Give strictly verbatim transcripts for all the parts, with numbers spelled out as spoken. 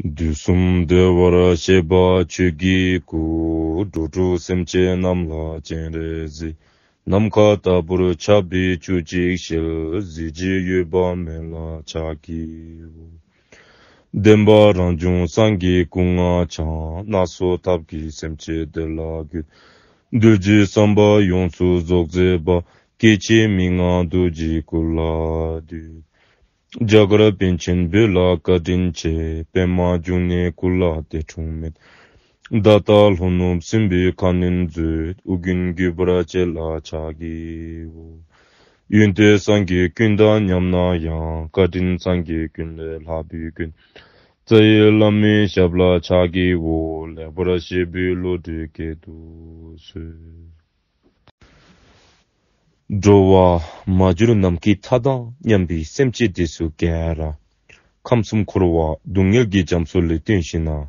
དུས་གསུམ་བདེ་བར་གཤེགས་པ་ཆོས་ཀྱི་སྐུ། འགྲོ་དྲུག་སེམས་ཅན་རྣམས་ལ་སྤྱན་རས་གཟིགས། ནམ་མཁའ་ལྟ་བུར་ཁྱབ་པའི་བཅུ་གཅིག་ཞལ། གཟི་བརྗིད་གཡོ་བ་མེད་ལ་ཕྱག་བགྱིའོ། བདེན་པ་རང་བྱུང་སངས་རྒྱས་སྐུ་ལྔ་འཆང་། སྣ་ཚོགས་ཐབས་ཀྱིས་སེམས་ཅན་བདེ་ལ་འགོད། གདུལ་བྱའི་བསམ་པ་ཡོངས་སུ་རྫོགས་མཛད་པ། སྐྱེ་འཆི་མི་མངའ་རྡོ་རྗེའི་སྐུ་ལ་འདུད། རྒྱ་གར་པཎ་ཆེན་བོད་ལ་བཀའ་དྲིན་ཆེ། པདྨ་འབྱུང་གནས་སྐུ་ལ་འདས་འཁྲུངས་མེད། ད་ལྟ་ལྷོ་ནུབ་སྲིན་པོའི་ཁ་གནོན་མཛད། ཨོ་རྒྱན་གུས་པར་བཅས་ལ་ཕྱག་བགྱིའོ། ཡོན་ཏན་སངས་རྒྱས་ཀུན་དང་མཉམ་ན་ཡང་། བཀའ་དྲིན་སངས་རྒྱས་ཀུན་ལས་ལྷག་པའི་མགོན། རྩ་བའི་བླ་མའི་ཞབས་ལ་ཕྱག་བགྱིའོ། ལེགས་པར་བཤད་པའི་བློ་གྲོས་བསྐྱེད་དུ་གསོལ། འགྲོ་བ་མ་གྱུར་ནམ་མཁའི་མཐའ་དང་མཉམ་པའི་སེམས་ཅན་དེ་ཚུ་ག་ར་ཁམས་གསུམ་འཁོར་བ་སྡུག་བསྔལ་གྱི་རྒྱ་མཚོ་ལས་བཏོན་ཞིནམ་ལས་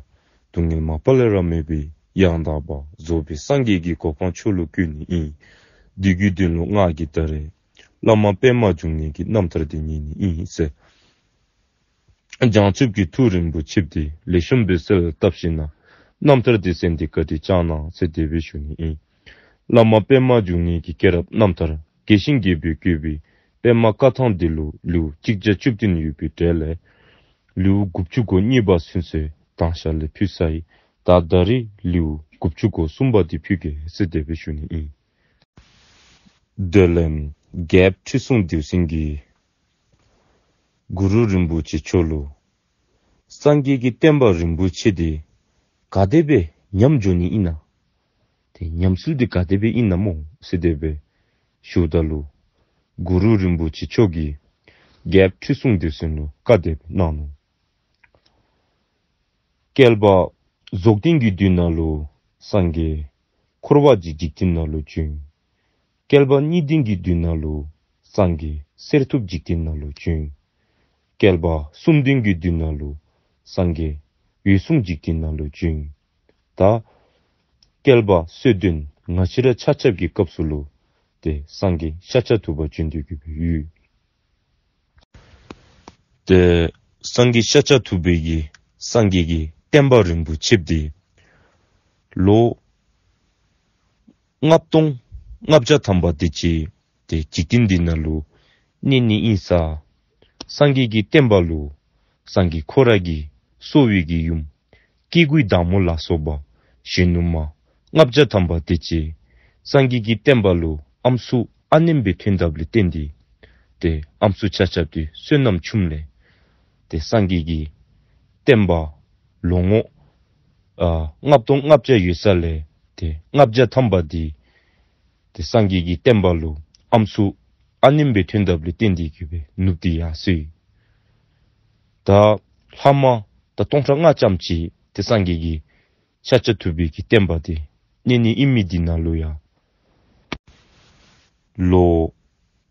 སྡུག་བསྔལ་མ་པ་ལས་ར་མེད་པའི་ཡང་དག་པར་རྫོགས་པའི་སངས་རྒྱས་ཀྱི་གོ་འཕང་མཆོག་ལུ་བཀོད་ནི་ཨིན། འདི་གི་དོན་ལུ་ང་གིས་ད་རེས་བླ་མ་པདྨ་འབྱུང་གནས་ཀྱི་རྣམ་ཐར་འདི་ཉན་ནི་ཨིན་ཟེར། བྱང་ཆུབ་ཀྱི་ཐུགས་རིན་པོ་ཆེ་འདི་ལེགས་ཤོམ་སྦེ་གསལ་བཏབ་ཞིནམ་ལས་རྣམ་ཐར་འདི་གསན་ཏེ་བཀའ་དྲིན་བསྐྱང་གནང་ཟེར་དེ་སྦེ་ཞུ་ནི་ཨིན། བླ་མ་པདྨ་འབྱུང་གནས་ཀྱི་སྐྱེས་རབས་རྣམ་ཐར་རྒྱས་ཤིང་རྒྱས་པར་བཀོད་པའི་པདྨ་བཀའ་ཐང་འདི་ལུ་ལེའུ་གཅིག་བརྒྱ་བཅུ་བདུན་ཡོད་པའི་གྲས་ལས་ལེའུ་དགུ་བཅུ་གོ་གཉིས་པ་ཚུན་ཚོད་དང་ཞལ་ལས་ཕུལ་ཚར་ཡི། ད་ད་རིས་ལེའུ་དགུ་བཅུ་གོ་གསུམ་པ་འདི་ཕུལ་གེ་ཟེར་དེ་སྦེ་ཞུ་ནི་ཨིན། དེ་ལས་རྒྱལཔོ་ཁྲི་སྲོང་ལྡེའུ་བཙན་གྱིས་གུ་རུ་རིན་པོ་ཆེ་མཆོག་ལུ་སངས་རྒྱས་ཀྱི་བསྟན་པ་རིན་པོ་ཆེ་འདི་ག་དེ་སྦེ་ཉམས་འགྱོ་ནི་ཨིན་ན། ཏེ་ཉམས་ཚུལ་འདི་ག་དེ་སྦེ་ཨིན་ན་སྨོ་ཟེར་དེ་སྦེ་ཞུཝ་ད་ལུ་གུ་རུ་རིན་པོ་ཆེ་མཆོག་གིས་རྒྱལཔོ་ཁྲི་སྲོང་ལྡེའུ་བཙན་ལུ་བཀའ་དེ་སྦེ་གནང་ནུག། བསྐལ་པ་རྫོགས་ལྡན་གྱི་དུས་ནང་ལུ་སངས་རྒྱས་འཁོར་བ་གྱི་འཇིག་རྟེན་ནང་ལུ་བྱོན། བསྐལ་པ་གཉིས་ལྡན་གྱི་དུས་ནང་ལུ་སངས་རྒྱས་གསེར་ཐུབ་འཇིག་རྟེན་ནང་ལུ་བྱོན། བསྐལ་པ་གསུམ་ལྡན་གྱི་དུས་ནང་ལུ་སངས་རྒྱས་འོད་སྲུང་འཇིག་རྟེན་ནང་ལུ་བྱོན། ད་བསྐལ་པ་གསོལ་སྟོན་ང་བཅས་ར་ཆ་ཁྱབ་ཀྱི་སྐབས་སུ་ལུ་ཏེ་སངས་རྒྱས་ཤཱཀྱ་ཐུབ་པ་བྱོན་ཏེ་གི་སྦེ་ཡོད། ཏེ་སངས་རྒྱས་ཤཱཀྱ་ཐུབ་པའི་གི་སངས་རྒྱས་ཀྱི་བསྟན་པ་རིན་པོ་ཆེ་འདི་ལོ་ལྔ་སྟོང་ལྔ་བརྒྱ་ཐམ་པ་དེ་ཅིག་ཏེ་འཇིག་རྟེན་འདི་ནང་ལུ་གནས་ནི་ཨིན་ས། སངས་རྒྱས་ཀྱི་བསྟན་པ་ལུ་སངས་རྒྱས་ཁོ་ར་གི་གསོ་བའི་གི་ཡུམ་སྐྱེ་དགུའི་བདག་མོ་ལ་སོགས་པ་གཞོན་ནུ་མ་ལྔ་བརྒྱ་ཐམ་པ་དེ་ཅིག་སངས་རྒྱས་ཀྱི་བསྟན་པ་ལུ་ཨམ་སྲུ་ཨ་ནེམ་སྦེ་ཐོན་དཔ་ལས་བརྟེན་ཏེ་ཏེ་ཨམ་སྲུ་ཆ་ཁྱབ་འདི་བསོད་ནམས་ཆུངམ་ལས་ཏེ་སངས་རྒྱས་ཀྱི་བསྟན་པ་ལོ་ངོ་ཨ་ལྔ་སྟོང་ལྔ་བརྒྱ་ཡོད་ས་ལས་ཏེ་ལྔ་བརྒྱ་ཐམ་པ་འདི་ཏེ་སངས་རྒྱས་ཀྱི་བསྟན་པ་ལུ་ཨམ་སྲུ་ཨ་ནེམ་སྦེ་ཐོན་དཔ་ལས་བརྟེན་ཏེ་གི་སྦེ་ནུབ་སྟེ་ཡར་སོ་ཡི། ད་ལྷག་མ་ད་སྟོང་ཕྲག་ལྔ་ཙམ་ཅིག་ཏེ་སངས་རྒྱས་ཀྱི་ཤཱཀྱ་ཐུབ་པའི་གི་བསྟན་པ་འདི་གནས་ནི་ཨིན་མི་འདི་ནང་ལུ་ཡང་ལོ་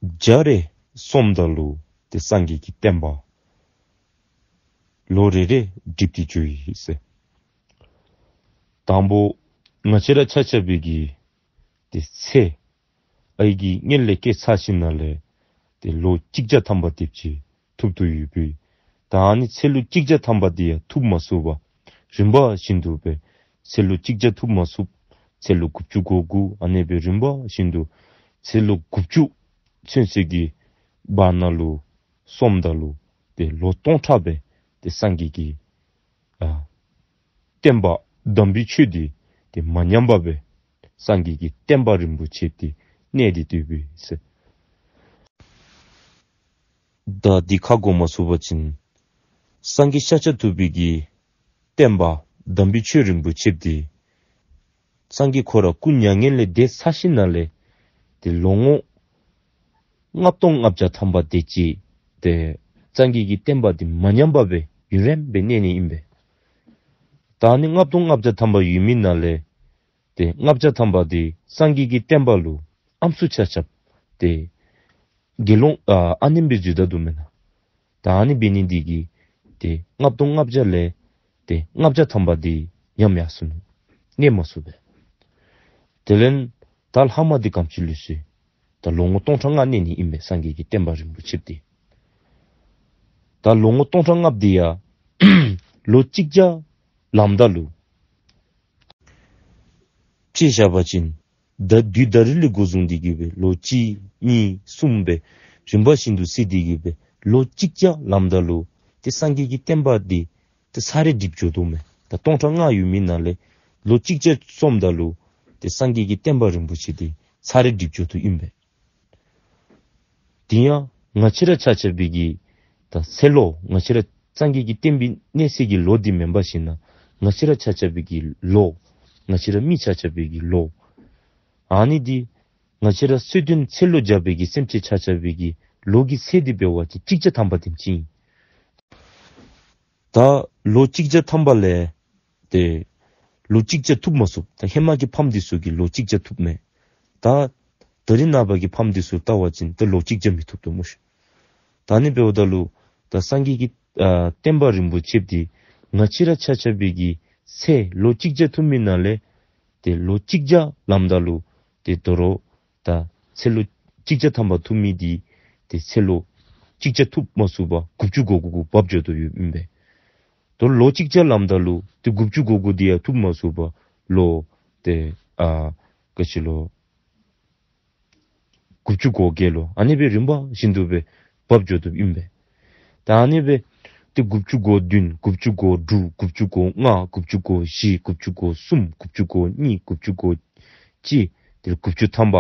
བརྒྱ་རེ་སོངམ་ད་ལུ་ཏེ་སངས་རྒྱས་ཀྱི་བསྟན་པ་ལོ་རེ་རེ་འགྲིབ་སྟེ་འགྱོ་ཡི་ཟེར། དང་པོ་ང་བཅས་ར་ཆ་ཁྱབ་པའི་གི་ཏེ་ཚེ་ཨའི་གི་མངལ་ལས་སྐྱེས་ཚར་ཞིནམ་ལས་ཏེ་ལོ་གཅིག་བརྒྱ་ཐམ་པ་དེ་ཅིག་ཐུབ་ཐུབ་ཡོདཔ་ཨིན། ད་ཨ་ནི་ཚེ་ལོ་གཅིག་བརྒྱ་ཐམ་པ་འདི་ཡང་ཐུབ་མ་ཚུགས་པར་རིམ་པ་བཞིན་དུ་སྦེ་ཚེ་ལོ་གཅིག་བརྒྱ་ཐུབ་མ་ཚུགས། ཚེ་ལོ་དགུ་བཅུ་གོ་དགུ་ཨ་ནེ་སྦེ་རིམ་པ་བཞིན་དུ་ཚེ་ལོ་དགུ་བཅུ་ཚུན་ཚོད་ཀྱི་བར་ན་ལུ་སོངམ་ད་ལུ་ཏེ་ལོ་སྟོང་ཕྲག་སྦེ་ཏེ་སངས་རྒྱས་ཀྱི་ཨ་བསྟན་པ་དམ་པའི་ཆོས་འདི་ཏེ་མ་ཉམས་པ་སྦེ་སངས་རྒྱས་ཀྱི་བསྟན་པ་རིན་པོ་ཆེ་འདི་གནས་ཏེ་སྡོདཔ་ཨིན་ཟེར། ད་འདི་ཁ་གོ་མ་ཚུགས་པ་ཅིན་སངས་རྒྱས་ཤཱཀྱ་ཐུབ་པའི་གི་བསྟན་པ་དམ་པའི་ཆོས་རིན་པོ་ཆེ་འདི་སངས་རྒྱས་ཁོ་ར་སྐུ་མྱ་ངན་ལས་འདས་ཚར་ཞིནམ་ལས་ཏེ་ལོ་ངོ་ལྔ་སྟོང་ལྔ་བརྒྱ་ཐམ་པ་དེ་ཅིག་ཏེ་སངས་རྒྱས་ཀྱི་བསྟན་པ་འདི་མ་ཉམས་པ་སྦེ་ཡུན་རིངམོ་སྦེ་གནས་ནི་ཨིན་པས། ད་ནི་ལྔ་སྟོང་ལྔ་བརྒྱ་ཐམ་པ་ཡོད་མི་ནང་ལས་ཏེ་ལྔ་བརྒྱ་ཐམ་པ་འདི་སངས་རྒྱས་ཀྱི་བསྟན་པ་ལུ་ཨམ་སྲུ་ཆ་ཁྱབ་ཏེ་དགེ་སློང་ཨ་ཨ་ནེམ་སྦེ་འཛུལ་ད་འདུག་མེན་ན། ད་ཨ་ནི་འབད་ནི་འདི་གིས་ཏེ་ལྔ་སྟོང་ལྔ་བརྒྱ་ལས་ཏེ་ལྔ་བརྒྱ་ཐམ་པ་འདི་ཉམས་ཡར་སོ་ནུག། གནས་མ་ཚུགས་པས། དེ་ལས་ད་ལྷག་མ་འདི་ག་དེམ་ཅིག་ལུས་སོ་ཡི། ད་ལོ་ངོ་སྟོང་ཕྲག་ལྔ་གནས་ནི་ཨིན་པས་སངས་རྒྱས་ཀྱི་བསྟན་པ་རིན་པོ་ཆེ་འདི། ད་ལོ་ངོ་སྟོང་ཕྲག་ལྔ་འདི་ཡང་ ལོ་གཅིག་བརྒྱ་ལངམ་ད་ལུ་དཔྱེ་བཞག་པ་ཅིན་ད་དུས་ད་རིས་ལས་འགོ་བཟུང་སྟེ་གི་སྦེ་ལོ་གཅིག་གཉིས་གསུམ་སྦེ་རིམ་པ་བཞིན་དུ་བརྩིས་ཏེ་གི་སྦེ་ལོ་གཅིག་བརྒྱ་ལངམ་ད་ལུ་ཏེ་སངས་རྒྱས་ཀྱི་བསྟན་པ་འདི་ཏེ་ཚར་རེ་འགྲིབ་འགྱོ་དོ་མས། ད་སྟོང་ཕྲག་ལྔ་ཡོད་མི་ནང་ལས་ལོ་གཅིག་བརྒྱ་སོངམ་ད་ལུ་ཏེ་སངས་རྒྱས་ཀྱི་བསྟན་པ་རིན་པོ་ཆེ་འདི་ཚར་རེ་འགྲིབ་འགྱོ་དོ་ཨིན་པས། དེ་ཡང་ང་བཅས་ར་ཆ་ཁྱབ་པའི་གི་ད་ཚེ་ལོ་ང་བཅས་ར་སངས་རྒྱས་ཀྱི་བསྟན་པའི་གནས་ཚད་ཀྱི་ལོ་འདི་མེན་པར་ཞིན་ན་ང་བཅས་ར་ཆ་ཁྱབ་པའི་གི་ལོ་ང་བཅས་ར་མི་ཆ་ཁྱབ་པའི་གི་ལོ་ཨ་ནི་འདི་ང་བཅས་ར་སོ་ཐོན་ཚེ་ལོ་བརྒྱ་པའི་གི་སེམས་ཅན་ཆ་ཁྱབ་པའི་གི་ལོ་གི་ཚད་འདི་འབད་བ་ཅིན་གཅིག་བརྒྱ་ཐམ་པ་དེམ་ཅིག་ཨིན། ད་ལོ་གཅིག་བརྒྱ་ཐམ་པ་ལས་ཏེ་ལོ་གཅིག་བརྒྱ་ཐུབ་མ་ཚུགས། ད་ཧེ་མ་གི་ཕམ་འདི་ཚུ་གིས་ལོ་གཅིག་བརྒྱ་ཐུབ་མས། ད་ད་རིས་ནངས་པ་གི་ཕམ་འདི་ཚུ་བལྟ་བ་ཅིན་ཏེ་ལོ་གཅིག་བརྒྱ་མི་ཐུབ་དོ་སྨོ་ཤིག། ད་ནི་འབདཝ་ད་ལུ་ད་སངས་རྒྱས་ཀྱི་ཨ་བསྟན་པ་རིན་པོ་ཆེ་འདི་ང་བཅས་ར་ཆ་ཁྱབ་པའི་གི་ཚེ་ལོ་གཅིག་བརྒྱ་ཐུབ་མི་ནང་ལས་ཏེ་ལོ་གཅིག་བརྒྱ་ལངམ་ད་ལུ་ཏེ་དོ་རུང་ད་ཚེ་ལོ་གཅིག་བརྒྱ་ཐམ་པ་ཐུབ་མི་འདི་ཏེ་ཚེ་ལོ་གཅིག་བརྒྱ་ཐུབ་མ་ཚུགས་པར་དགུ་བཅུ་གོ་དགུ་གུ་བབས་འགྱོ་དོ་ཡོདཔ་ཨིན་པས། དོ་རུང་ལོ་གཅིག་བརྒྱ་ལངམ་ད་ལུ་ཏེ་དགུ་བཅུ་གོ་དགུ་འདི་ཡང་ཐུབ་མ་ཚུགས་པར་ལོ་ཏེ་ཨ་ག་ཅི་ལོ་དགུ་བཅུ་གོ་བརྒྱད་ལུ་ཨ་ནི་སྦེ་རིམ་པ་བཞིན་དུ་སྦེ་བབས་འགྱོ་དོ་ཨིན་པས། ད་ཨ་ནི་སྦེ་ཏེ་དགུ་བཅུ་གོ་བདུན་དགུ་བཅུ་གོ་དྲུག་དགུ་བཅུ་གོ་ལྔ་དགུ་བཅུ་གོ་བཞི་དགུ་བཅུ་གོ་གསུམ་དགུ་བཅུ་གོ་གཉིས་དགུ་བཅུ་གོ་གཅིག་ཏེ་དགུ་བཅུ་ཐམ་པ་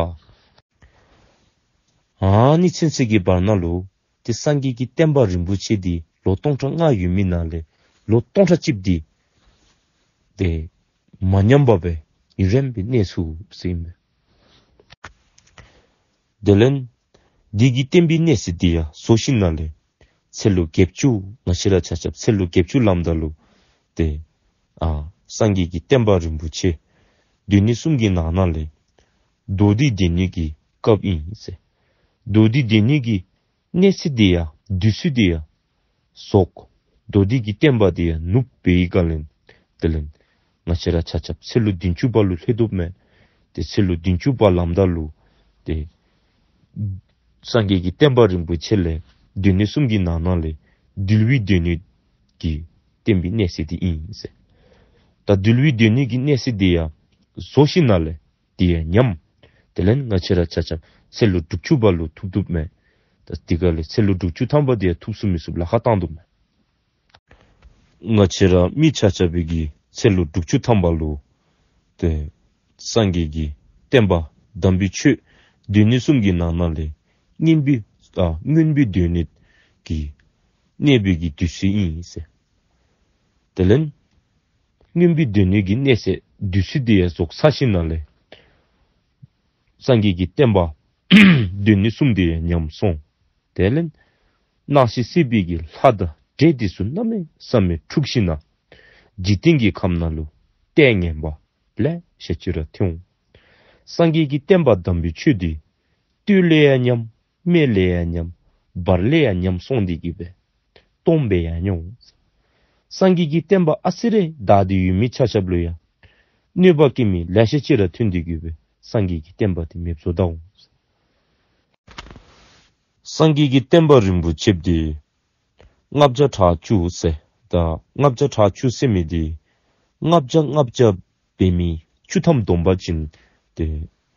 ཨ་ནི་ཚུན་ཚོད་ཀྱི་བར་ན་ལུ་ཏེ་སངས་རྒྱས་ཀྱི་བསྟན་པ་རིན་པོ་ཆེ་འདི་ལོ་སྟོང་ཕྲག་ལྔ་ཡོད་མི་ནང་ལས་ལོ་སྟོང་ཕྲག་གཅིག་འདི་ཏེ་མ་ཉམས་པར་སྦེ་ཡུན་རིངམོ་སྦེ་གནས་ཚུགས་ཟེར་ཨིན་པས། དེ་ལས་འདི་གི་བསྟན་པའི་གནས་ཚད་འདི་ཡང་བཟོ་ཞིནམ་ལས་ཚེ་ལོ་བརྒྱད་ཅུ་ང་བཅས་ར་ཆ་ཁྱབ་ཚེ་ལོ་བརྒྱད་ཅུ་ལངམ་ད་ལུ་ཏེ་ཨ་སངས་རྒྱས་ཀྱི་བསྟན་པ་རིན་པོ་ཆེ་སྡེ་སྣོད་གསུམ་གྱི་ནང་ན་ལས་མདོ་སྡེ་སྡེ་སྣོད་ཀྱི་སྐབས་ཨིན་ཟེར། མདོ་སྡེ་སྡེ་སྣོད་ཀྱི་གནས་ཚད་འདི་ཡང་དུས་ཚོད་འདི་ཡང་སོགས་མདོ་སྡེ་གི་བསྟན་པ་འདི་ཡང་ནུབ་པའི་སྐབས་ལས་དེ་ལས་ང་བཅས་ར་ཆ་ཁྱབ་ཚེ་ལོ་བདུན་ཅུ་པ་ལུ་ལྷོད་དོ་མས། ཏེ་ཚེ་ལོ་བདུན་ཅུ་པ་ལངམ་ད་ལུ་ཏེ་སངས་རྒྱས་ཀྱི་བསྟན་པ་རིན་པོ་ཆེ་ལས་སྡེ་སྣོད་གསུམ་གྱི་ནང་ན་ལས་འདུལ་བའི་སྡེ་སྣོད་ཀྱི་བསྟན་པའི་གནས་ཚད་འདི་ཨིན་ཟེར། ད་འདུལ་བའི་སྡེ་སྣོད་ཀྱི་གནས་ཚད་འདི་ཡང་བཟོ་ཞིནམ་ལས་འདི་ཡང་ཉམས། དེ་ལས་ང་བཅས་ར་ཆ་ཁྱབ་ཚེ་ལོ་དྲུག་ཅུ་པ་ལུ་ཐུབ་ཐུབ་མས། ད་འདི་ག་ལས་ཚེ་ལོ་དྲུག་ཅུ་ཐམ་པ་འདི་ཡང་ཐུབ་ཚུགས་མི་ཚུགས་ལཱ་ཁག་བཏང་དོ་མས། ང་བཅས་ར་མི་ཆ་ཁྱབ་པའི་གི་ཚེ་ལོ་དྲུག་ཅུ་ཐམ་པ་ལུ་ཏེ་སངས་རྒྱས་ཀྱི་བསྟན་པ་དམ་པའི་ཆོས་སྡེ་སྣོད་གསུམ་གྱི་ནང་ན་ལས་སྙིང་པོའི་ཨ་སྔོན་པོའི་སྡེ་སྣོད་ཀྱི་གནས་པའི་གི་དུས་ཚོད་ཨིན་ཟེར། དེ་ལས་སྔོན་པོའི་སྡེ་སྣོད་ཀྱི་གནས་ཚད་དུས་ཚོད་འདི་ཡང་རྫོགས་ཚར་ཞིནམ་ལས་སངས་རྒྱས་ཀྱི་བསྟན་པ་སྡེ་སྣོད་གསུམ་འདི་ཡང་ཉམས་སོང་། དེ་ལས་སྣང་སྲིད་སྲིད་པའི་གི་ལྷ་དང་འདྲེ་འདི་ཚུ་གནམ་མེད་ས་མེད་འཁྲུགས་ཞིནམ་ལས་འཇིག་རྟེན་གྱི་ཁམས་ནང་ལུ་ལྟས་ངན་པ་ལེ་ཤ་ཅིག་ར་ཐོན་འོང་། སངས་རྒྱས་ཀྱི་བསྟན་པ་དམ་པའི་ཆོས་འདི་སྟོད་ལས་ཡང་ཉམས། སྨད་ལས་ཡང་ཉམས། བར་ལས་ཡང་ཉམས་སོང་སྟེ་གི་སྦེ་སྟོངམ་སྦེ་ཡང་ཡོང་། སངས་རྒྱས་ཀྱི་བསྟན་པ་ཨ་ཙི་རེ་དར་ཏེ་ཡོད་མི་ཆ་ཁྱབ་ལུ་ཡང་གནོད་པ་བཀལ་མི་ལེ་ཤ་ཅིག་ར་ཐོན་ཏེ་གི་སྦེ་སངས་རྒྱས་ཀྱི་བསྟན་པ་འདི་མེདཔ་བཟོ་ད་འོང་། སངས་རྒྱས་ཀྱི་བསྟན་པ་རིན་པོ་ཆེ་འདི་ལྔ་བརྒྱ་ཕྲག་བཅུ་ཟེར། ད་ལྔ་བརྒྱ་ཕྲག་བཅུ་ཟེར་མི་འདི་ལྔ་བརྒྱ་ལྔ་བརྒྱ་འབད་མི་བཅུ་ཐམ་བསྡོམས་པ་ཅིན་ཏེ་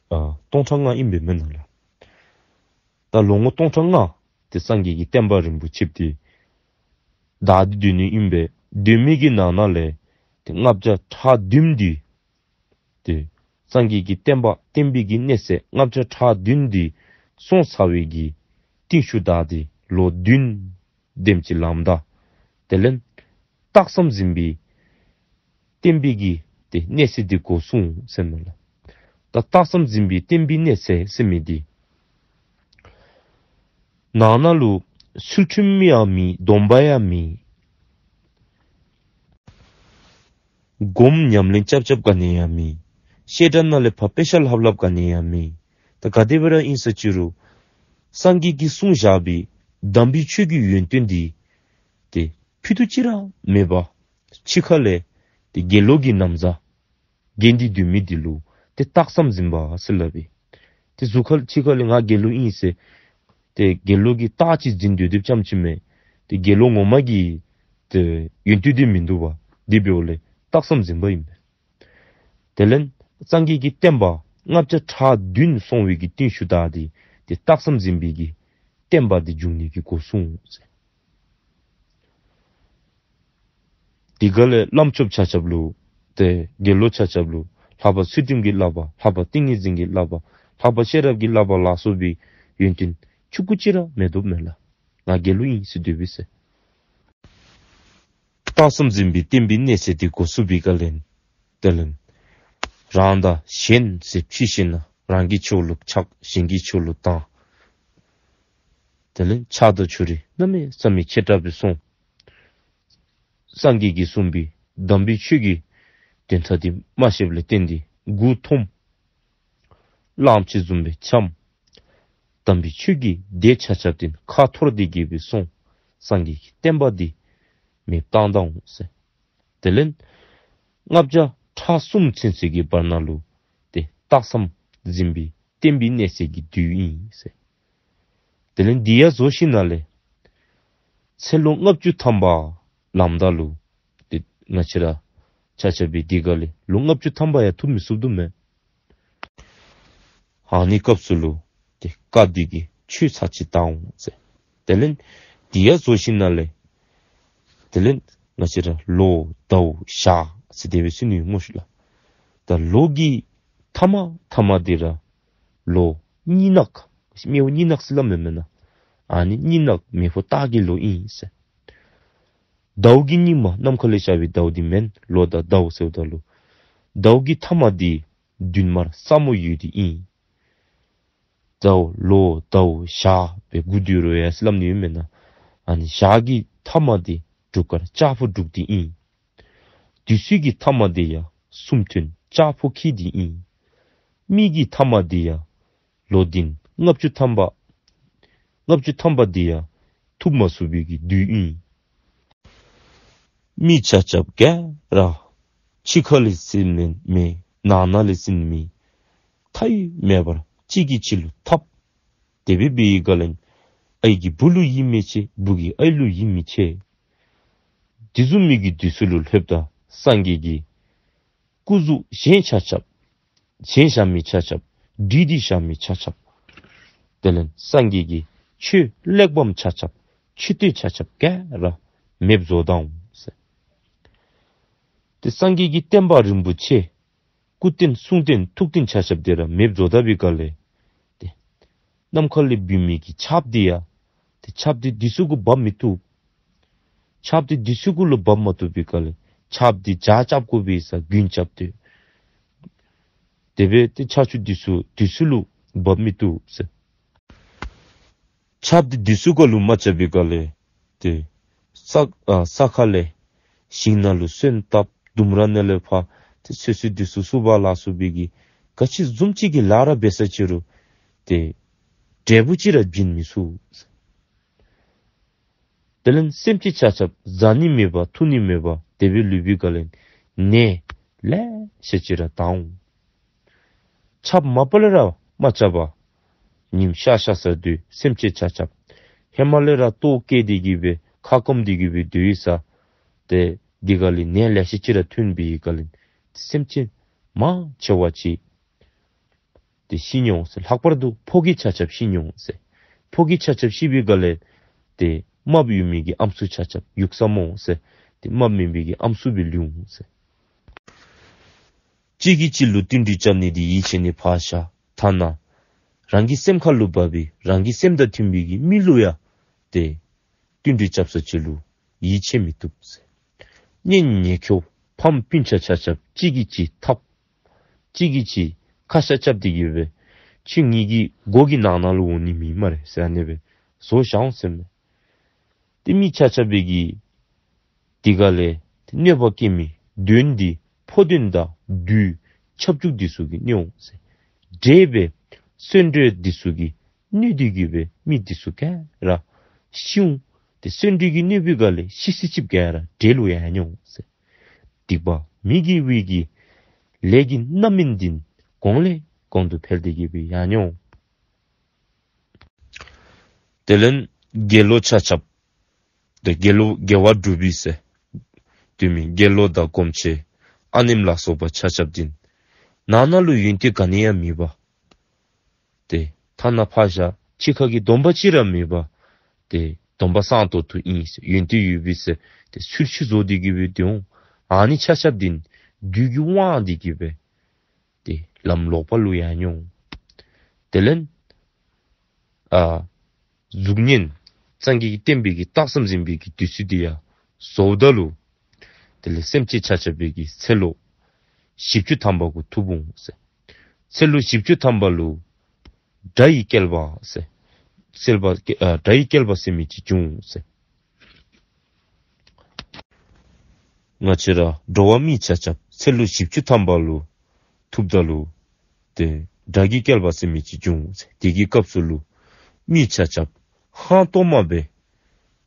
ཨ་སྟོང་ཕྲག་ལྔ་ཨིན་པས་མེན་ན་ལགས། ད་ལོ་ངོ་སྟོང་ཕྲག་ལྔ་ཏེ་སངས་རྒྱས་ཀྱི་བསྟན་པ་རིན་པོ་ཆེ་འདི་དར་ཏེ་སྡོད་ནི་ཨིན་པས། སྡོད་མི་གི་ནང་ན་ལས་ཏེ་ལྔ་བརྒྱ་ཕྲག་བདུན་འདི་ཏེ་སངས་རྒྱས་ཀྱི་བསྟན་པ་བསྟན་པའི་གི་གནས་ཚད་ལྔ་བརྒྱ་ཕྲག་བདུན་འདི་སོང་ཚར་བའི་གི་རྟིང་ཤུལ་བདའ་སྟེ་ལོ་བདུན་དེམ་ཅིག་ལངམ་ད་དེ་ལས་རྟགས་ཙམ་འཛིན་པའི་བསྟན་པའི་གི་ཏེ་གནས་ཚད་འདི་འགོ་བཟུང་ཟེར་མས་ལགས། ད་རྟགས་ཙམ་འཛིན་པའི་བསྟན་པའི་གནས་ཚད་ཟེར་མི་འདི་ནང་ན་ལུ་ཚུལ་ཁྲིམས་ཡང་མེད། སྡོམ་པ་ཡང་མེད། སྒོམ་ཉམས་ལེན་རྐྱབ་རྐྱབ་ག་ནི་ཡང་མེད། བཤད་གྲྭ་ནང་ལས་ཕར་དཔེ་ཆ་ལྷབ་ལྷབ་ག་ནི་ཡང་མེད། ད་ག་དེ་སྦེ་ར་ཨིན་ས་ཅི་རུང་སངས་རྒྱས་ཀྱིས་གསུངས་བཞག་པའི་དམ་པའི་ཆོས་ཀྱི་ཡོན་ཏན་འདི་ཏེ་ཕུད་རྡོག་གཅིག་ར་མེད་པར་ཕྱི་ཁ་ལས་ཏེ་དགེ་སློང་གི་ན་བཟའ་གྱོན་ཏེ་སྡོད་མི་འདི་ལུ་ཏེ་རྟགས་ཙམ་འཛིན་པ་ཟེར་སླབ་ཨིན། ཏེ་གཟུགས་ཁ་ཕྱི་ཁ་ལས་ང་དགེ་སློང་ཨིན་ཟེར་ཏེ་དགེ་སློང་གི་རྟགས་ཅིག་འཛིན་སྡོད་སྡོདཔ་ཙམ་ཅིག་མེན། ཏེ་དགེ་སློང་ངོ་མ་གི་ ཏེ་ཡོན་ཏན་འདི་མིན་འདུག་པ། དེ་འབདཝ་ལས་རྟགས་ཙམ་འཛིན་པ་ཨིན་པས། དེ་ལས་སངས་རྒྱས་ཀྱི་བསྟན་པ་ལྔ་བརྒྱ་ཕྲག་བདུན་སོང་བའི་གི་རྟིང་ཤུལ་ད་འདི་ཏེ་རྟགས་ཙམ་འཛིན་པའི་གི་བསྟན་པ་འདི་འབྱུང་ནི་གི་སྒོ་སྲུང་ཟེར། དེ་ག་ལས་བླམ་ཆོསཔ་ཆ་ཁྱབ་ལུ་ཏེ་དགེ་སློང་ཆ་ཁྱབ་ལུ་ལྷག་པ་ཚུལ་ཁྲིམས་ཀྱི་བསླབ་པ། ལྷག་པ་ཏིང་ངེ་འཛིན་གྱི་བསླབ་པ། ལྷག་པ་ཤེས་རབ་ཀྱི་བསླབ་པ་ལ་སོགས་པའི་ཡོན་ཏན་ཆུང་ཀུ་ཅིག་ར་མེད་དོ་མེན་ལགས། ང་དགེ་སློང་ཨིན་ཟེར་སྡོད་པས་ཟེར། རྟགས་ཙམ་འཛིན་པའི་བསྟན་པའི་གནས་ཚད་འདི་འགོ་བཙུགས་པའི་སྐབས་ལས་དེ་ལས་རང་དང་གཞན་ཟེར་ཕྱེ་ཞིནམ་ལས་རང་གི་ཕྱོགས་ལུ་ཆགས། གཞན་གྱི་ཕྱོགས་ལུ་བཏང་། དེ་ལས་ཆགས་སྡང་ཕྱོགས་རིས་གནམ་མེད་ས་མེད་ཆེ་དྲགས་སྦེ་སོང་། སངས་རྒྱས་ཀྱིས་གསུངས་པའི་དམ་པའི་ཆོས་ཀྱི་དོན་དག་འདི་མ་ཤེསཔ་ལས་བརྟེན་ཏེ་མགུ་འཐོམས། གླང་ཆེན་བཟུམ་སྦེ་འཁྱམས། དམ་པའི་ཆོས་ཀྱི་སྡེ་ཆ་ཁྱབ་འདི་ཁ་འཐོར་ཏེ་གི་སྦེ་སོང་། སངས་རྒྱས་ཀྱི་བསྟན་པ་འདི་མེདཔ་བཏང་བཏངམ་ཨིན་ཟེར། དེ་ལས་ལྔ་བརྒྱ་ཕྲག་གསུམ་ཚུན་ཚོད་ཀྱི་བར་ན་ལུ་ཏེ་རྟགས་ཙམ་འཛིན་པའི་བསྟན་པའི་གནས་ཚད་ཀྱི་དུས་ཨིན་ཟེར། དེ་ལས་འདི་ཡང་རྫོགས་ཞིནམ་ལས་ཚེ་ལོ་ལྔ་བཅུ་ཐམ་པ་ལངམ་ད་ལུ་ཏེ་ང་བཅས་ར་ཆ་ཁྱབ་འབད་དེ་ག་ལས་ལོ་ལྔ་བཅུ་ཐམ་པ་ཡང་ཐུབ་མི་ཚུགས་དོ་མས། ཨ་ནི་སྐབས་སུ་ལུ་ཏེ་བཀའ་བསྡུ་གི་ཆོས་ཚར་གཅིག་བཏང་འོང་ཟེར། དེ་ལས་འདི་ཡང་རྫོགས་ཞིནམ་ལས་དེ་ལས་ང་བཅས་ར་ལོ་ཟླཝ་ཞག་ཟེར་དེ་སྦེ་ཟེར་ནི་སྨོ་ཤིག་ལགས། ད་ལོ་གི་ཐ་མ་ཐ་མ་འདི་ར་ལོ་གཉིས་ནག་སྨེ་བོ་གཉིས་ནག་ཟེར་སླབ་མས་མེན་ན། ཨ་ནི་གཉིས་ནག་མེ་ཕོ་སྟག་གི་ལོ་ཨིན་ཟེར། ཟླཝ་གི་སྙིགས་མ་ནམ་མཁའ་ལས་ཤར་བའི་ཟླཝ་འདི་མེན། ལོ་དང་ཟླཝ་ཟེརཝ་ད་ལུ་ཟླཝ་གི་ཐ་མ་འདི་བདུན་དམར་ས་མོ་ཡོས་འདི་ཨིན། ཟླཝ་ལོ་ཟླཝ་ཞག་སྦེ་དགུ་འདུས་རུང་ཡང་ཟེར་སླབ་ནི་ཡོད་མེན་ན། ཨ་ནི་ཞག་གི་ཐ་མ་འདི་དྲུག་དཀར་ལྕགས་ཕོ་འབྲུག་འདི་ཨིན། དུས་ཚོད་ཀྱི་ཐ་མ་འདི་ཡང་གསུམ་སྟོན་ལྕགས་ཕོ་ཁྱི་འདི་ཨིན། མི་གི་ཐ་མ་འདི་ཡང་ལོ་འདི་ལྔ་བཅུ་ཐམ་པ་ལྔ་བཅུ་ཐམ་པ་འདི་ཡང་ཐུབ་མ་ཚུགས་པའི་གི་དུས་ཨིན། མི་ཆ་ཁྱབ་ག་ར་ཕྱི་ཁ་ལས་ཟེར་ནི་མེད། ནང་ན་ལས་ཟེར་ནི་མེད། མཐའ་ཡས་མེད་པར་གཅིག་གིས་གཅིག་ལུ་འཐབ། དེ་སྦེ་འབད་བའི་སྐབས་ལས་ཨའི་གིས་བུ་ལུ་ཡིད་མི་ཆེས། བུ་གིས་ཨའི་ལུ་ཡིད་མི་ཆེས། དེ་བཟུམ་མའི་གི་དུས་ཚོད་ལུ་ལྷོདཔ་ད་སངས་རྒྱས་ཀྱི་སྐུ་གཟུགས་གཞན་ཆ་ཁྱབ། གཞན་བཞག་མི་ཆ་ཁྱབ། སྒྲིག་སྟེ་བཞག་མི་ཆ་ཁྱབ། དེ་ལས་སངས་རྒྱས་ཀྱི་ཆོས་གླེགས་བམ་ཆ་ཁྱབ། མཆོད་རྟེན་ཆ་ཁྱབ་ག་ར་མེདཔ་བཟོ་བཏང་འོང་ཟེར། ཏེ་སངས་རྒྱས་ཀྱི་བསྟན་པ་རིན་པོ་ཆེ་སྐུ་རྟེན་གསུང་རྟེན་ཐུགས་རྟེན་ཆ་ཁྱབ་འདི་ར་མེདཔ་བཟོ་ད་བའི་སྐབས་ལས་ཏེ་ནམ་མཁའ་ལས་བུད་མི་གི་ཆརཔ་འདི་ཡང་ཏེ་ཆརཔ་འདི་དུས་ཚོད་གུ་འབབ་མི་བཏུབ། ཆརཔ་འདི་དུས་ཚོད་གུ་ལུ་འབབ་མ་བཏུབ་པའི་སྐབས་ལས་ཆརཔ་འདི་བྱཱར་རྐྱབ་དགོ་པས་ཟེར་རྒྱུན་རྐྱབ་སྟེ། དེ་སྦེ་ཏེ་ཆར་ཆུ་འདི་ཚུ་དུས་ཚོད་ལུ་འབབ་མི་བཏུབ་ཟེར། ཆརཔ་འདི་དུས་ཚོད་གུ་ལུ་མ་རྐྱབ་པའི་སྐབས་ལས་ཏེ་ས་ཨ་ས་ཁ་ལས་ཞིང་ནང་ལུ་སོན་བཏབ། ལྡུམ་ར་ནང་ལས་ཕར་ཏེ་ཚོད་བསྲེ་འདི་ཚུ་བསུ་བ་ལ་སོགས་པའི་གི་ག་ཅི་བཟུམ་ཅིག་གི་ལཱ་ར་འབད་ས་ཅི་རུང་ཏེ་འབྲས་བུ་ཅིག་ར་བྱིན་མི་ཚུགས། དེ་ལས་སེམས་ཅན་ཆ་ཁྱབ་བཟའ་ནི་མེད་པར་འཐུང་ནི་མེད་པར་དེ་སྦེ་ལུས་པའི་སྐབས་ལས་ནད་ལེ་ཤ་ཅིག་ར་དྲག་འོང་། ཆརཔ་མ་པ་ལས་ར་མ་རྐྱབ་པར་ཉིམ་ཤར་ཤར་སར་སྡོད། སེམས་ཅན་ཆ་ཁྱབ་ཧེ་མ་ལས་ར་ལྟོཝ་བཀྱེས་ཏེ་གི་སྦེ་ཁ་སྐོམ་སྟེ་གི་སྦེ་སྡོད་ཡི་ས། ཏེ་འདི་སྒང་ལས་ནད་ལེ་ཤ་ཅིག་ར་ཐོན་པའི་སྒང་ལས་སེམས་ཅན་མང་ཆེ་བ་ཅིག་ཏེ་ཤི་ནི་འོང་ཟེར། ལྷག་པར་དུ་ཕོ་སྐྱེས་ཆ་ཁྱབ་ཤི་ནི་འོང་ཟེར། ཕོ་སྐྱེས་ཆ་ཁྱབ་ཤི་བའི་སྒང་ལས་ཏེ་རྨགཔ་ཡོད་མི་གི་ཨམ་སྲུ་ཆ་ཁྱབ་ཡུགས་ས་མོ་འོང་ཟེར། ཏེ་རྨགཔ་མེད་མི་གི་ཨམ་སྲུ་སྦེ་ལུས་འོང་ཟེར། གཅིག་གིས་གཅིག་ལུ་བསྟུན་གྲོས་རྐྱབ་ནི་འདི་ཡིད་ཆེས་ནི་ཕར་བཞག། ཐ་ན་རང་གི་སེམས་ཁ་ལུ་འབབ་པའི་རང་གི་སེམས་དང་མཐུན་པའི་གི་མི་ལུ་ཡང་ཏེ་བསྟུན་གྲོས་རྐྱབ་ས་ཅིག་ལུ་ཡིད་ཆེས་མི་བཏུབ་ཟེར། གཉེན་ཉེ་འཁོར་ཕམ་སྤུན་ཆ་ཆ་ཁྱབ་གཅིག་གིས་གཅིག་འཐབ། གཅིག་གིས་གཅིག་ཁ་ཤ་རྐྱབ་སྟེ་གི་སྦེ་ཁྱོད་ངེ་གི་སྒོ་གི་ནང་ན་ལུ་འོང་ནི་མེད་སྨ་རེ་ཟེར་ཨ་ནེ་སྦེ་བཟོ་བཞག་འོང་ཟེར་མས། ཏེ་མི་ཆ་ཁྱབ་འབད་གི་འདི་སྒང་ལས་གནོད་པ་བསྐྱལ་མི་གདོན་འདི་ཕོ་གདོན་དང་བདུད་ཁྱབ་འཇུག་འདི་ཚུ་གིས་གནོད་འོང་ཟེར། འདྲེ་སྦེ་གསོན་འདྲེ་འདི་ཚུ་གིས་གནོད་དེ་གི་སྦེ་མི་འདི་ཚུ་ག་ར་ཤི་འོང་། ཏེ་གསོན་འདྲེ་གིས་གནོད་པའི་སྒང་ལས་ཤི་སི་ཅིག་ག་ར་འདྲེ་ལུ་ཡང་གནོད་འོང་ཟེར། སྡིག་པ་མི་དགེ་བའི་གི་ལས་ཀྱི་རྣམ་སྨིན་འདི་གོང་ལས་གོང་དུ་འཕེལ་ཏེ་གི་སྦེ་ཡང་གནོད་འོང་། དེ་ལས་དགེ་སློང་ཆ་ཁྱབ་ ཏེ་དགེ་སློང་དགེ་བ་སྒྲུབ་པའི་ཟེར། དུས་མིན་དགེ་སློང་དང་སྒོམ་ཆེན་ཨ་ནེམ་ལ་སོགས་པ་ཆ་ཁྱབ་འདི་ནང་ན་ལུ་ཡོན་ཏན་ག་ནི་ཡང་མེད་པར། ཏེ་ཐ་ན་ཕར་བཞག་ཕྱི་ཁ་གི་སྡོམ་པ་ཅིག་ར་མེད་པར། ཏེ་སྡོམ་པ་སྲང་ཏོག་ཏོ་ཨིན་ཟེར། ཡོན་ཏན་ཡོད་པའི་ཟེར། ཏེ་ཚུལ་ཤུལ་བཟོ་སྟེ་གི་སྦེ་སྡོད་འོང་། ཨ་ནི་ཆ་ཁྱབ་འདི་བདུད་ཀྱིས་དབང་སྟེ་གི་སྦེ། ཏེ་ལམ་ལོག་པ་ལུ་ཡར་འོང་། དེ་ལས་ཨ་གཟུགས་བརྙན་སངས་རྒྱས་ཀྱི་བསྟན་པའི་གི་རྟགས་ཙམ་འཛིན་པའི་གི་དུས་ཚོད་འདི་ཡང་བཟོཝ་ད་ལུ། དེ་ལས་སེམས་ཅན་ཆ་ཁྱབ་པའི་གི་ཚེ་ལོ་བཞི་བཅུ་ཐམ་པ་གུ་ཐུག་འོང་ཟེར། ཚེ་ལོ་བཞི་བཅུ་ཐམ་པ་ལུ་དགྲ་ཡི་བསྐལ་པ་ཟེར། བསྐལ་པ་ཨ་དགྲ་ཡི་བསྐལ་པ་ཟེར་མི་ཅིག་འབྱུང་ཟེར། ང་བཅས་ར་འགྲོ་བ་མི་ཆ་ཁྱབ་ཚེ་ལོ་བཞི་བཅུ་ཐམ་པ་ལུ་ཐུགཔ་ད་ལུ། ཏེ་དགྲ་གི་བསྐལ་པ་ཟེར་མི་ཅིག་འབྱུང་ཟེར། དེ་གི་སྐབས་སུ་ལུ་མི་ཆ་ཁྱབ་ཧང་སྟོང་མ་སྦེ་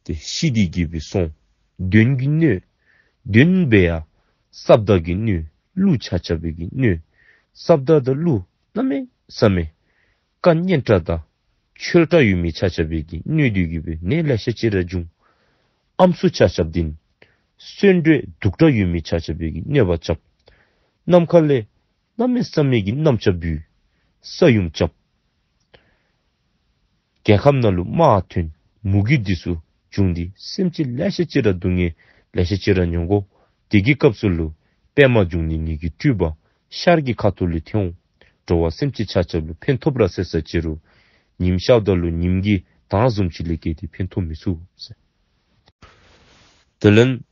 ཏེ་ཤི་སྟེ་གི་སྦེ་སོང་། གདོན་གྱི་གནོད། གདོན་སྦེ་ཡང་ས་བདག་གི་གནོད། ཀླུ་ཆ་ཁྱབ་པའི་གི་གནོད། ས་བདག་དང་ཀླུ་གནམ་མེད་ས་མེད་བཀའ་གཉན་དྲགས་དང་ཆོལ་དྲགས་ཡོད་མི་ཆ་ཁྱབ་པའི་གི་གནོད་འདི་གི་སྦེ་ནད་ལེ་ཤ་ཅིག་ར་འབྱུང་། ཨམ་སྲུ་ཆ་ཁྱབ་འདི་གསོན་འདྲེ་དུག་དྲགས་ཡོད་མི་ཆ་ཁྱབ་པའི་གི་གནོད་པ་རྐྱབ། ནམ་མཁའ་ལས་གནམ་མེད་ས་མེད་ཀྱི་གནམ་ལྕགས་འབུད། ས་ཡོམ་རྐྱབ། རྒྱལ་ཁམས་ནང་ལུ་དམག་ཐོན། མུ་གེ་འདི་ཚུ་བྱུང་སྟེ་སེམས་ཅན་ལེ་ཤ་ཅིག་ར་སྡུག་བསྔལ་ལེ་ཤ་ཅིག་ར་མྱོང་དགོ། དེ་གི་སྐབས་སུ་ལུ་པདྨ་འབྱུང་གནས་ངེ་གི་སྤྲུལ་པ་ཤར་གྱི་ཁ་ཐུག་ལས་ཐོན་འོང་། འགྲོ་བ་སེམས་ཅན་ཆ་ཁྱབ་ལུ་ཕན་ཐོགས་ར་ཟེར་ས་ཅིག་རུང་ཉིམ་ཤརཝ་ད་ལུ་ཉིམ་གྱི་མདངས་བཟུམ་ཅིག་ལས་བརྒལ་ཏེ་ཕན་ཐོགས་མི་ཚུགས་ཟེར། དེ་ལས་ང་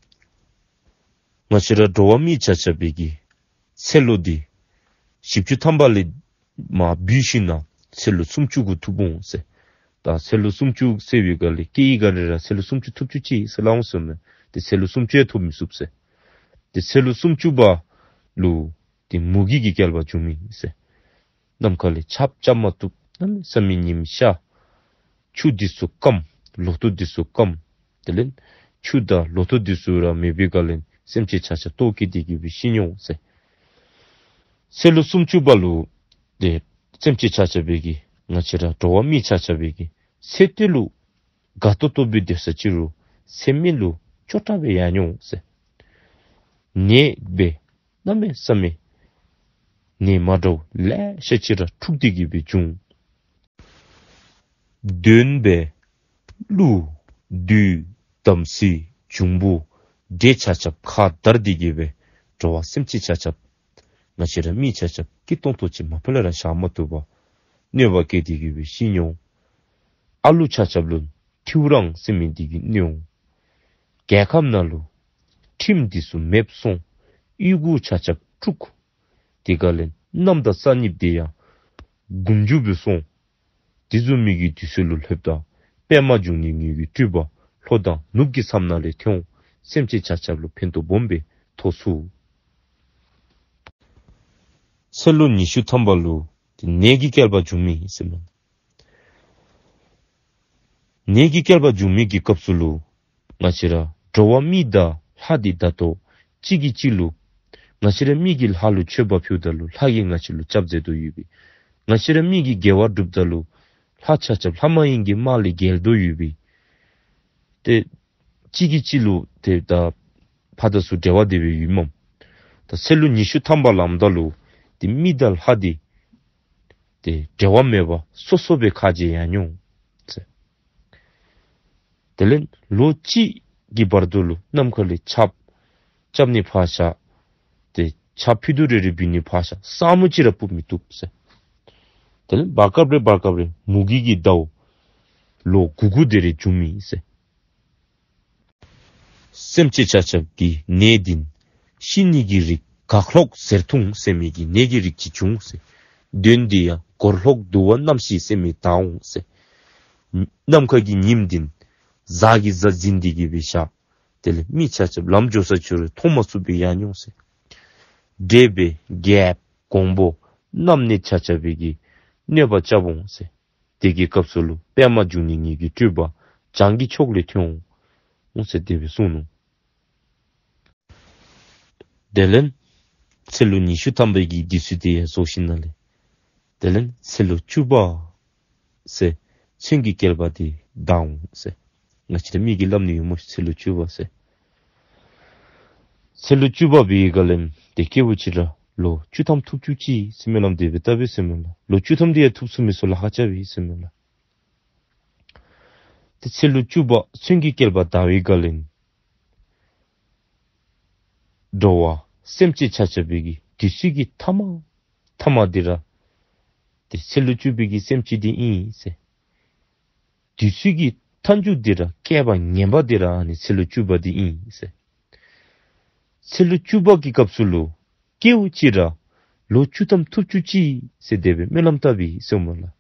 བཅས་ར་འགྲོ་བ་མི་ཆ་ཁྱབ་པའི་གི་ཚེ་ལོ་འདི་བཞི་བཅུ་ཐམ་པ་ལས་མར་འབུད་ཞིནམ་ལས་ཚེ་ལོ་སུམ་ཅུ་གུ་ཐུག་འོང་ཟེར། ད་ཚེ་ལོ་སུམ་ཅུ་ཟེར་བའི་སྒང་ལས་སྐྱེ་བའི་སྒང་རེ་ར་ཚེ་ལོ་སུམ་ཅུ་ཐུབ་ཅི་ཟེར་སླབ་འོང་ཟེར་མས། ཏེ་ཚེ་ལོ་སུམ་ཅུ་ཡང་ཐུབ་མི་ཚུགས་ཟེར། ཏེ་ཚེ་ལོ་སུམ་ཅུ་པ་ལུ་ཏེ་མུ་གེ་གི་བསྐལ་པ་འབྱུང་མི་ཟེར། ནམ་མཁའ་ལས་ཆརཔ་རྐྱབ་མ་བཏུབ། གནམ་མེད་ས་མེད་ཉིམ་ཤར། ཆུ་འདི་ཚུ་སྐམ། ལོ་ཐོག་འདི་ཚུ་སྐམ། དེ་ལས་ཆུ་དང་ལོ་ཐོག་འདི་ཚུ་ར་མེད་པའི་སྒང་ལས་སེམས་ཅན་ཆ་ཁྱབ་ལྟོཝ་བཀྱེས་ཏེ་གི་སྦེ་ཤི་འོང་ཟེར། ཚེ་ལོ་སུམ་ཅུ་པ་ལུ་ཏེ་སེམས་ཅན་ཆ་ཁྱབ་པའི་གི་ང་བཅས་ར་འགྲོ་བ་མི་ཆ་ཁྱབ་པའི་གི་ཚེ་སྟོད་ལུ་དགའ་ཏོག་ཏོ་སྦེ་སྡོད་ས་ཅིག་རུང་ཚེ་སྨད་ལུ་སྐྱོ་དྲགས་སྦེ་ཡར་འོང་ཟེར། ནད་སྦེ་གནམ་མེད་ས་མེད་ནད་མ་འདྲཝ་ལེ་ཤ་ཅིག་ར་འཁྲུགས་ཏེ་གི་སྦེ་འབྱུང་། གདོན་སྦེ་ཀླུ་བདུད་དམ་སྲི་འབྱུང་པོ་འདྲེ་ཆ་ཁྱབ་ཁ་འདར་ཏེ་གི་སྦེ་འགྲོ་བ་སེམས་ཅན་ཆ་ཁྱབ་ང་བཅས་ར་མི་ཆ་ཁྱབ་སྐྱིད་ཏོང་ཏོ་ཅིག་མ་པ་ལས་ར་བཞག་མ་བཏུབ་པར་གནོད་པ་བཀལ་ཏེ་གི་སྦེ་ཤི་འོང་། ཨ་ལུ་ཆ་ཁྱབ་ལུ་ཐིའུ་རང་ཟེར་མི་འདི་གིས་གནོད་འོང་། རྒྱལ་ཁམས་ནང་ལུ་ཁྲིམས་འདི་ཚུ་མེདཔ་སོང་། གཡུས་སྒོ་ཆ་ཁྱབ་འཁྲུགས། དེ་སྒང་ལས་གནམ་དང་ས་གཉིས་འདི་ཡང་གུང་མཇུག་སྦེ་སོང་། དེ་བཟུམ་མའི་གི་དུས་ཚོད་ལུ་ལྷོདཔ་ད་པདྨ་འབྱུང་གནས་ངེ་གི་སྤྲུལ་པ་ལྷོ་དང་ནུབ་ཀྱི་མཚམས་ནང་ལས་ཐོན་འོང་། སེམས་ཅན་ཆ་ཁྱབ་ལུ་ཕན་ཐོགས་སྦོམ་སྦེ་ཐོགས་ཚུགས། ཚེ་ལོ་ཉི་ཤུ་ཐམ་པ་ལུ་ཏེ་ནད་ཀྱི་བསྐལ་པ་འབྱུང་མི་ཟེར་མས། ནད་ཀྱི་བསྐལ་པ་འབྱུང་མི་གི་སྐབས་སུ་ལུ་ང་བཅས་ར་འགྲོ་བ་མི་དང་ལྷ་འདི་ད་ལྟོ་གཅིག་གིས་གཅིག་ལུ་ང་བཅས་ར་མི་གིས་ལྷ་ལུ་མཆོད་པ་ཕུལཝ་ད་ལུ་ལྷ་གིས་ང་བཅས་ལུ་སྐྱབས་མཛད་དོ་ཡོདཔ་སྦེ། ང་བཅས་ར་མི་གིས་དགེ་བ་སྒྲུབ་ད་ལུ་ལྷ་ཆ་ཁྱབ་ལྷ་མ་ཡིན་གྱི་དམག་ལས་རྒྱལ་དོ་ཡོདཔ་སྦེ། ཏེ་གཅིག་གིས་གཅིག་ལུ་ཏེ་ད་ཕར་དང་ཚུར་འབྲེལ་བ་དེ་སྦེ་ཡོད་མས། ད་ཚེ་ལོ་ཉི་ཤུ་ཐམ་པ་ལངམ་ད་ལུ་ཏེ་མི་དང་ལྷ་འདི་ཏེ་འབྲེལ་བ་མེད་པར་སོ་སོ་སྦེ་ཁ་རྗེ་ཡར་འོང་ཟེར། དེ་ལས་ལོ་གཅིག་གི་བར་དུ་ལུ་ནམ་མཁའ་ལས་ཆརཔ་རྐྱབ་ནི་ཕར་བཞག། ཏེ་ཆརཔ་ཕུད་རྡོག་རེ་རེ་འབུད་ནི་ཕར་བཞག། ས་སྨུག་ཅིག་ར་སྤུབ་མི་བཏུབ་ཟེར། དེ་ལས་བར་སྐབས་རེ་བར་སྐབས་རེ་མུ་གེ་གི་ཟླཝ་ལོ་དགུ་དགུ་དེ་རེ་འབྱུང་མི་ཟེར། སེམས་ཅན་ཆ་ཁྱབ་ཀྱི་ནད་འདི་ཤི་ནི་གི་རིགས་གག་ལྷོག་གཟེར་ཐུང་ཟེར་མི་གི་ནད་ཀྱི་རིགས་ཅིག་འབྱུང་ཟེར། གདོན་འདི་ཡང་སྒོར་ལྷོག་དུ་བ་རྣམ་ཤེས་ཟེར་མི་དར་འོང་ཟེར། ནམ་མཁའ་གི་ཉིམ་འདི་གཟའ་གིས་གཟའ་འཛིན་ཏེ་གི་སྦེ་བཞག། དེ་ལས་མི་ཆ་ཁྱབ་ལམ་འགྱོ་ས་ཅིག་རུང་མཐོང་མ་ཚུགསཔ་སྦེ་ཡར་འོང་ཟེར། འདྲེ་སྦེ་རྒྱལཔོ་འགོང་པོ་གནམ་ནད་ཆ་ཁྱབ་པའི་གི་གནོད་པ་རྐྱབ་འོང་ཟེར། དེ་གི་སྐབས་སུ་ལུ་པདྨ་འབྱུང་གནས་ངེ་གི་སྤྲུལ་པ་བྱང་གི་ཕྱོགས་ལས་ཐོན་འོང་ཟེར་དེ་སྦེ་གསུངས་ནུག། དེ་ལས་ཚེ་ལོ་ཉི་ཤུ་ཐམ་པའི་གི་དུས་ཚོད་དེ་ཡང་རྫོགས་ཞིནམ་ལས། དེ་ལས་ཚེ་ལོ་བཅུ་པ་ཟེར་ཚུན་གྱི་བསྐལ་པ་དེ་དར་འོང་ཟེར། ང་བཅས་ར་མི་གིས་སླབ་ནི་ཡོད་སྨོ། ཚེ་ལོ་བཅུ་པ་ཟེར། ཚེ་ལོ་བཅུ་པ་འབད་བའི་སྒང་ལས་ཏེ་སྐྱེ་བ་ཅིག་ར་ལོ་བཅུ་ཐམ་ཐུབ་བཅུག་ཅིག་ཟེར་སྨོན་ལམ་དེ་སྦེ་བཏབ་པས་ཟེར་སྨོ་ལགས། ལོ་བཅུ་ཐམ་དེ་ཡང་ཐུབ་ཚུགས་མི་ཚུགས་ལཱ་ཁག་རྐྱབ་པས་ཟེར་སྨོ་ལགས། ཏེ་ཚེ་ལོ་བཅུ་པ་ཚུན་གྱི་བསྐལ་པ་དག་པའི་སྒང་ལས་འགྲོ་བ་སེམས་ཅན་ཆ་ཁྱབ་པའི་གི་དུས་ཚོད་ཀྱི་མཐའ་མ་མཐའ་མ་འདི་ར་ཏེ་ཚེ་ལོ་བཅུ་པའི་གི་སེམས་ཅན་འདི་ཨིན་ཟེར། དུས་ཚོད་ཀྱི་མཐའ་མཇུག་འདི་ར་བསྐལ་པ་ངན་པ་འདི་ར་ཨ་ནི་ཚེ་ལོ་བཅུ་པ་འདི་ཨིན་ཟེར། ཚེ་ལོ་བཅུ་པ་གི་སྐབས་སུ་ལུ་སྐྱེ་བ་ཅིག་ར་ལོ་བཅུ་ཐམ་ཐུབ་བཅུག་ཅིག་ཟེར་དེ་སྦེ་སྨོན་ལམ་བཏབ་པས་ཟེར་སྨོ་ལགས།